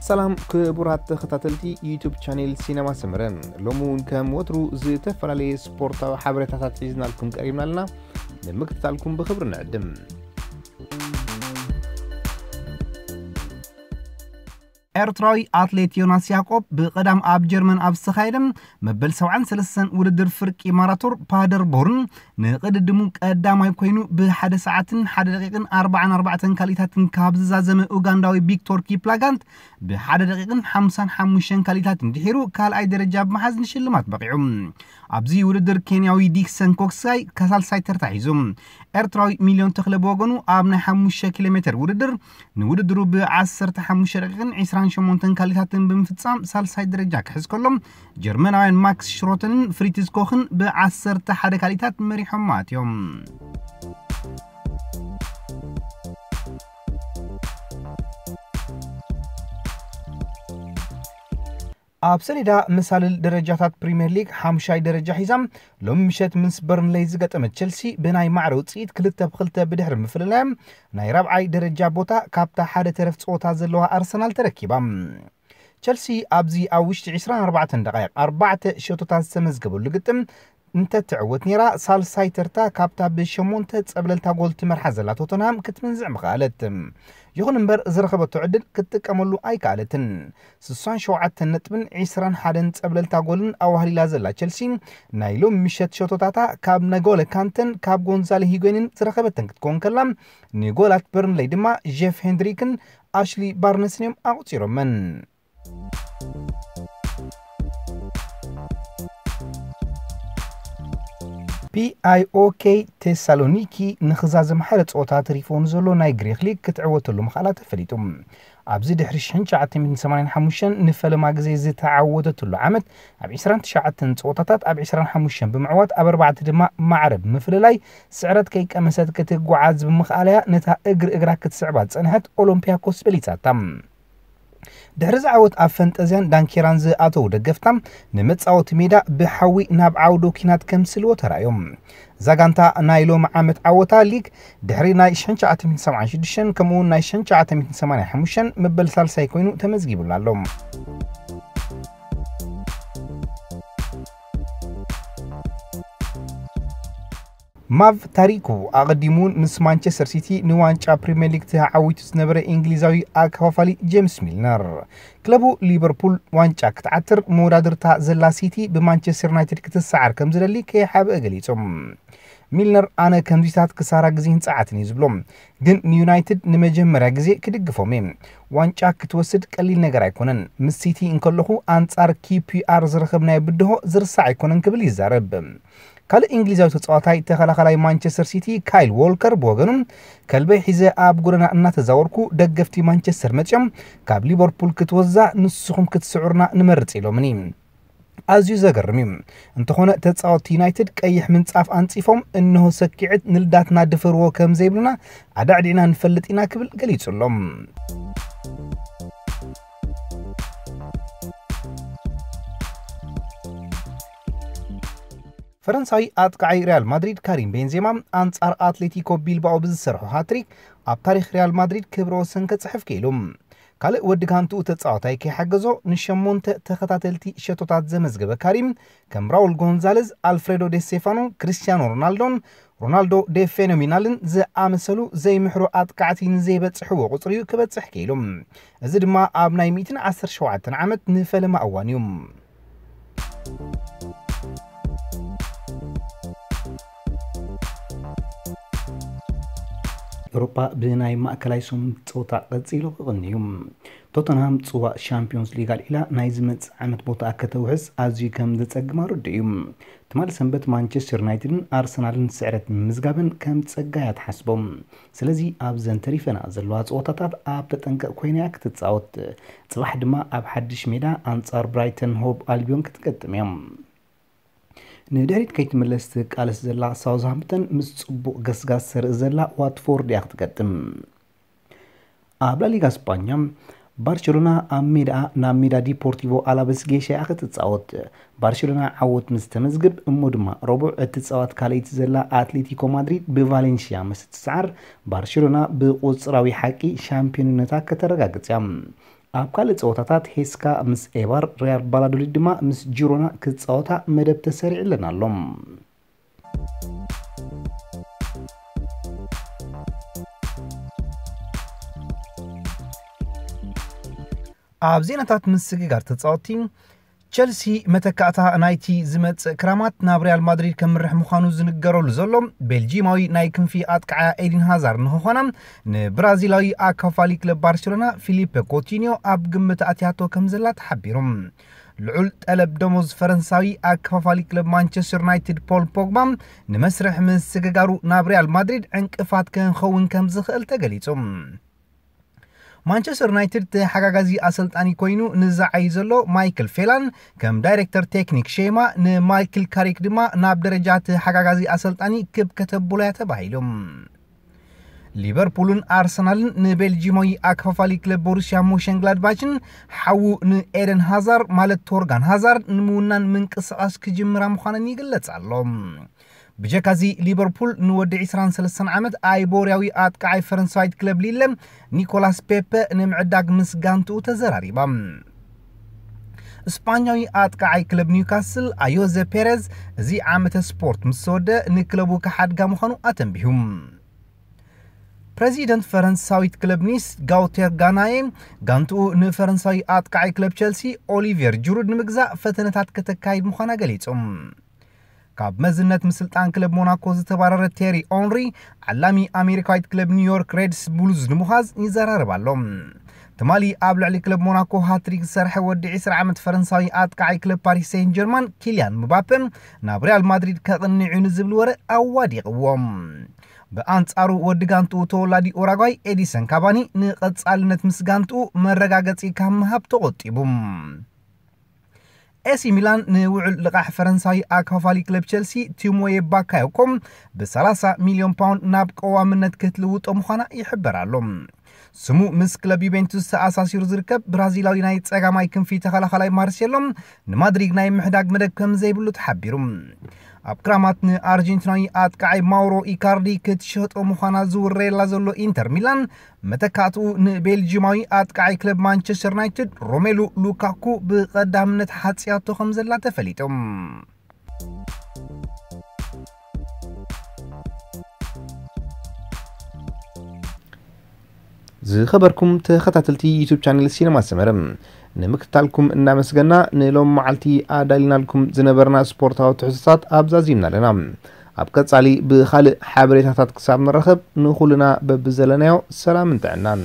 ሰላም ክቡራት ተኸታተልቲ ዩቱብ ቻኔል ሲነማ ሰመረ፣ ሎሚ እውን ከም ወትሩ ዝተፈላለየ ስፖርታዊ ሓበሬታታት ሒዝናልኩም ቀሪብና ኣለና። ንምክትታልኩም ብኽብሪ ንዕድም። ኤርትራዊ ኣትሌት ዮናስ ያዕቆብ ብቐዳም ኣብ ጀርመን ኣብ ዝተኻየደ መበል ሰብዓን ሰለስተን ውድድር ፍርቂ ማራቶን ፓደርቦርን ንቕድድሙ ቀዳማይ ኮይኑ ብሓደ ሰዓትን ሓደ ደቂቕን ኣርባዓን ኣርባዕተን ካሊታትን ካብ ዝዛዘመ ኡጋንዳዊ ቪክቶር ኪፕላጋንት ብሓደ ደቂቕን ሓምሳን ሓሙሽተን ካሊታትን ድሒሩ ካልኣይ ደረጃ ብምሓዝ ንሽልማት በቒዑ። ኣብዚ ውድድር ኬንያዊ ዲክሰን ኮክሳይ ከሳልሳይ ተርታ ሒዙ። ኤርትራዊ ሚልዮን ተኽለ ብወገኑ ኣብ ናይ ሓሙሽተ ኪሎ ሜትር ውድድር ንውድድሩ ብ ዓሰርተ ሓሙሽተ ደቂቕን ዕስራን ሸሞንተን ካሊታትን ብምፍጻም ሳልሳይ ደረጃ ክሕዝ ከሎ፣ ጀርመናውያን ማክስ ሽሮተንን ፍሪትዝ ኮኽን ብ ዓሰርተ ሓደ ካሊታት መሪሖም ኣትዮም። ኣብ ሰሌዳ መሳልል ደረጃታት ፕሪምየር ሊግ ሓምሻይ ደረጃ ሒዛ ሎም ምሸት ምስ በርንለይ ዝገጠመት ቸልሲ ብናይ ማዕረ ውፅኢት ክልተ ብክልተ ብድሕሪ ምፍልላያ ናይ ራብዓይ ደረጃ ቦታ ካብታ ሓደ ተረፍ ፀወታ ዘለዋ ኣርሰናል ተረኪባ። ቸልሲ ኣብዚ ኣብ ውሽጢ ዕስራን ኣርባዕተን ደቃይቕ ኣርባዕተ ሸቶታት ዝተመዝገበሉ ግጥም እንተትዕወት ነይራ ሳልሳይ ተርታ ካብታ ብሸሞንተ ፀብለልታ ጎል ትመርሓ ዘላ ቶተንሃም ክትምንዝዕ ምኽኣለት። ይኹን እምበር ዝረኸበቶ ዕድል ክትጥቀመሉ ኣይከኣለትን። ስሳን ሸውዓተን ነጥብን ዕስራን ሓደን ጸብለልታ ጎልን ኣዋህሊላ ዘላ ቸልሲ ናይ ሎም ምሸት ሸቶታታ ካብ ነጎለ ካንተን ካብ ጎንዛለ ሂጎይንን ዝረኸበተን ክትኮን ከላ፣ ንጎላት በርንለይ ድማ ጀፍ ሄንድሪክን ኣሽሊ ባርነስን እዮም ኣቑጺሮመን። ፒኣይኦኬ ቴሳሎኒኪ ንኽዛዘም ሓደ ጸወታ ተሪፍዎ ንዘሎ ናይ ግሪኽ ሊግ ክትዕወተሉ ምኽኣላ ተፈሊጡ። ኣብዚ ድሕሪ ሽሕን ትሽዓተ ሚእትን ሰማንያን ሓሙሽተን ንፈለማ ግዜ ዝተዓወተትሉ ዓመት ኣብ ዕስራን ትሽዓተን ጸወታታት ኣብ ዕስራን ሓሙሽተን ብምዕዋት ኣብ ኣርባዕተ ድማ ማዕረ ብምፍልላይ ስዕረት ከይቀመሰት ክትጓዓዝ ብምኽኣላያ ነታ እግሪ እግራ ክትስዕባ ዝጸንሐት ኦሎምፒያኮስ በሊጻታ። ድሕሪ ዝዓወት ኣብ ፈንጠዝያን ዳንኬራን ዝኣተዉ ደገፍታ ንመጻወቲ ሜዳ ብሓዊ ናብ ዓውዶ ኪናት ከምስልዎ ተራእዮም። እዛ ጋንታ ናይ ሎሚ ዓመት ዓወታ ሊግ ድሕሪ ናይ ሽሕን ትሽዓተ ሚእትን ሰብዓን ሽዱሽተን ከምኡ እውን ናይ ሽሕን ትሽዓተ ሚእትን ሰማንያን ሓሙሽተን መበል ሳልሳይ ኮይኑ ተመዝጊቡላ ኣሎ። ማቭ ታሪኩ ኣቐዲሙ እውን ምስ ማንቸስተር ሲቲ ንዋንጫ ፕሪምየር ሊግ ተዓዊቱ ዝነበረ እንግሊዛዊ ኣከፋፋሊ ጄምስ ሚልነር፣ ክለቡ ሊቨርፑል ዋንጫ ክትዓትር መወዳድርታ ዘላ ሲቲ ብማንቸስተር ዩናይትድ ክትሰዓር ከም ዝደሊ ከይሓብአ ገሊጹ። ሚልነር፣ ኣነ ከምዚታት ክሳራ ግዜን ጸዓትን እየ ዝብሎ፣ ግን ንዩናይትድ ንመጀመርያ ግዜ ክድግፎም እየ። ዋንጫ ክትወስድ ቀሊል ነገር ኣይኮነን። ምስ ሲቲ እንከለኹ ኣንጻር ኪፒኣር ዝረኸብናዮ ብድሆ ዝርሳዕ ኣይኮነን ክብል ይዛረብ። ካልእ እንግሊዛዊ ተጻዋታይ ተኸላኻላይ ማንቸስተር ሲቲ ካይል ዎልከር ብወገኑ፣ ከልበይ ሒዘ ኣብ ጎደና እናተዛወርኩ ደገፍቲ ማንቸስተር መጺኦም ካብ ሊቨርፑል ክትወዛ ንስኹም ክትስዕሩና ንመርጽ ኢሎምኒ። ኣዝዩ ዘገርም እዩ። እንተኾነ ተጻወትቲ ዩናይትድ ቀይሕ ምንጻፍ ኣንጺፎም እንሆ ሰኪዕት ንልዳትና ድፈርዎ ከም ዘይብሉና ኣዳዕዲዕና ንፈልጥ ኢና ክብል ገሊጹ ኣሎ። ፈረንሳዊ ኣጥቃዓይ ሪያል ማድሪድ ካሪም ቤንዜማ ኣንጻር ኣትሌቲኮ ቢልባኦ ብዝሰርሖ ሃትሪክ ኣብ ታሪኽ ሪያል ማድሪድ ክብረ ወሰን ከጽሕፍ ክኢሉ። ካልእ ወዲ ጋንትኡ ተጻዋታይ ከይሓገዞ ንሸሞንተ ተኸታተልቲ ሸቶታት ዘመዝገበ ካሪም፣ ከም ራውል ጎንዛለዝ፣ ኣልፍሬዶ ዴ ስቴፋኖ፣ ክርስቲያኖ ሮናልዶን ሮናልዶ ዴ ፌኖሚናልን ዝኣመሰሉ ዘይምሕሩ ኣጥቃዕቲ ንዘይበጽሕዎ ቁጽሪ እዩ ክበጽሕ ክኢሉ። እዚ ድማ ኣብ ናይ ሚእትን ዓሰርተ ሸውዓተን ዓመት ንፈለማ እዋን እዩ። ኤውሮጳ ብናይ ማእከላይ ሰሙን ጸወታ ቀጺሉ ክቕኒ እዩ። ቶተንሃም ጽዋእ ሻምፒዮንስ ሊግ ኣልዒላ ናይ ዝመጽእ ዓመት ቦታኣ ከተውሕስ ኣዝዩ ከም ዘጸግማ ርዱእ እዩ። ትማሊ ሰንበት ማንቸስተር ዩናይትድን ኣርሰናልን ስዕረት ምምዝጋበን ከም ጸጋ እያ ትሓስቦ። ስለዚ ኣብዘን ተሪፈና ዘለዋ ጸወታታት ኣብ ተጠንቀቕ ኮይና እያ ክትጻወት። ጽባሕ ድማ ኣብ ሓድሽ ሜዳ ኣንጻር ብራይተን ሆቭ ኣልቢዮን ክትገጥም እያ። ንድሕሪት ከይትምለስ ትቃለስ ዘላ ሳውዝሃምፕተን ምስ ጽቡቕ ገስጋስ ተርኢ ዘላ ዋትፎርድ እያ ክትገጥም። ኣብ ላሊጋ ስጳኛ ባርሴሎና ኣብ ሜዳኣ ናብ ሜዳ ዲፖርቲቮ ኣላቨስ ጌሻ እያ ክትጻወት። ባርሴሎና ዓወት ምስ ተመዝግብ እሞ ድማ ረቡዕ እትጻወት ካልኣይቲ ዘላ ኣትሌቲኮ ማድሪድ ብቫሌንሽያ ምስ እትስዓር፣ ባርሴሎና ብቁጽራዊ ሓቂ ሻምፒዮንነታ ከተረጋግጽ እያ። ኣብ ካልእ ጸወታታት ሄስካ ምስ ኤባር፣ ሪያል ቫላዶሊድ ድማ ምስ ጂሮና ክጻወታ መደብ ተሰሪዕለን ኣሎ። ኣብ ዜናታት ምስግጋር ተጻወቲ፣ ቸልሲ መተካእታ ናይቲ ዝመጽእ ክራማት ናብ ሪያል ማድሪድ ከምርሕ ምዃኑ ዝንገረሉ ዘሎ ቤልጂማዊ ናይ ክንፊ ኣጥቃዓያ ኤዲን ሃዛር ንክኾና ንብራዚላዊ ኣካፋሊ ክለብ ባርሴሎና ፊሊፐ ኮቲኒዮ ኣብ ግምት ኣትያቶ ከም ዘላ ተሓቢሩ። ልዑል ጠለብ ደሞዝ ፈረንሳዊ ኣካፋፋሊ ክለብ ማንቸስተር ዩናይትድ ፖል ፖግባ ንመስርሕ ምስግጋሩ ናብ ሪያል ማድሪድ ዕንቅፋት ክኸውን ከም ዝኽእል ተገሊጹ። ማንቸስተር ዩናይትድ ተሓጋጋዚ ኣሰልጣኒ ኮይኑ ንዝዓይ ዘሎ ማይክል ፌላን ከም ዳይሬክተር ቴክኒክ ሼማ ንማይክል ካሪክ ድማ ናብ ደረጃ ተሓጋጋዚ ኣሰልጣኒ ክብ ከተብሎ እያ ተባሂሉ። ሊቨርፑልን ኣርሰናልን ንቤልጂማዊ ኣካፋፋሊ ክለብ ቦሩስያ ሞሸንግላድባችን ሓዉ ንኤደን ሃዛር ማለት ቶርጋን ሃዛር ንምውናን ምንቅስቓስ ክጅምራ ምዃነን ይግለጽ ኣሎ። ብጀካዚ ሊቨርፑል ንወዲ ዕስራን ሰለስተን ዓመት ኣይቦርያዊ ኣጥቃዓይ ፈረንሳዊት ክለብ ሊለ ኒኮላስ ፔፐ ንምዕዳግ ምስ ጋንትኡ ተዘራሪባ። ስጳኛዊ ኣጥቃዓይ ክለብ ኒውካስል ኣዮዘ ፔሬዝ እዚ ዓመተ ስፖርት ምስ ተወደ ንክለቡ ክሓድጋ ምዃኑ ኣተንቢሁ። ፕረዚደንት ፈረንሳዊት ክለብ ኒስ ጋውቴር ጋናዬ ጋንትኡ ንፈረንሳዊ ኣጥቃዓይ ክለብ ቸልሲ ኦሊቬር ጅሩድ ንምግዛእ ፈተነታት ከተካይድ ምዃና ገሊጹ። ካብ መዝነት ምስልጣን ክለብ ሞናኮ ዝተባረረ ቴሪ ኦንሪ ዓላሚ ኣሜሪካዊት ክለብ ኒውዮርክ ሬድስ ቡሉዝ ንምዃዝ ይዘራረብ ኣሎ። ትማሊ ኣብ ልዕሊ ክለብ ሞናኮ ሃትሪክ ዝሰርሐ ወዲ ዕስራ ዓመት ፈረንሳዊ ኣጥቃዓይ ክለብ ፓሪስ ሴንት ጀርማን ኪልያን ምባፔ ናብ ሪያል ማድሪድ ከቕንዕ እዩ ንዝብል ወረ ኣዋዲቕዎም። ብኣንጻሩ ወዲ ጋንትኡ ተወላዲ ኡራጓይ ኤዲሰን ካባኒ ንቐጻልነት ምስ ጋንትኡ መረጋገጺ ካብ ምሃብ ተቖጢቡ። ኤሲ ሚላን ንውዕል ልቓሕ ፈረንሳዊ ኣካፋሊ ክለብ ቸልሲ ቲሞዬ ባካዮኮ ብ30 ሚልዮን ፓውንድ ናብ ቀዋምነት ክትልውጦ ምዃና ይሕበር ኣሎ። ስሙ ምስ ክለብ ዩቬንቱስ ተኣሳሲሩ ዝርከብ ብራዚላዊ ናይ ጸጋማይ ክንፊ ተኸላኸላይ ማርሴሎ ንማድሪድ ናይ ምሕዳግ መደብ ከም ዘይብሉ ተሓቢሩ። ኣብ ክራማት ንኣርጀንቲናዊ ኣጥቃዓይ ማውሮ ኢካርዲ ክትሸጦ ምዃና ዝውረየላ ዘሎ ኢንተር ሚላን መተካእትኡ ንቤልጂማዊ ኣጥቃዓይ ክለብ ማንቸስተር ዩናይትድ ሮሜሉ ሉካኩ ብቐዳምነት ሓጽያቶ ከም ዘላ ተፈሊጡ። ዝኸበርኩም ተኸታተልቲ ዩቱብ ቻነል ሲነማ ሰመረ ንምክትታልኩም እናመስገና ንሎም መዓልቲ ኣዳሊናልኩም ዝነበርና ስፖርታዊ ትሕዝቶታት ኣብዛዚምና ኣለና። ኣብ ቀጻሊ ብኻልእ ሓበሬታታት ክሳብ ንረኸብ ንኹልና በብዘለናዮ ሰላምን ጥዕናን።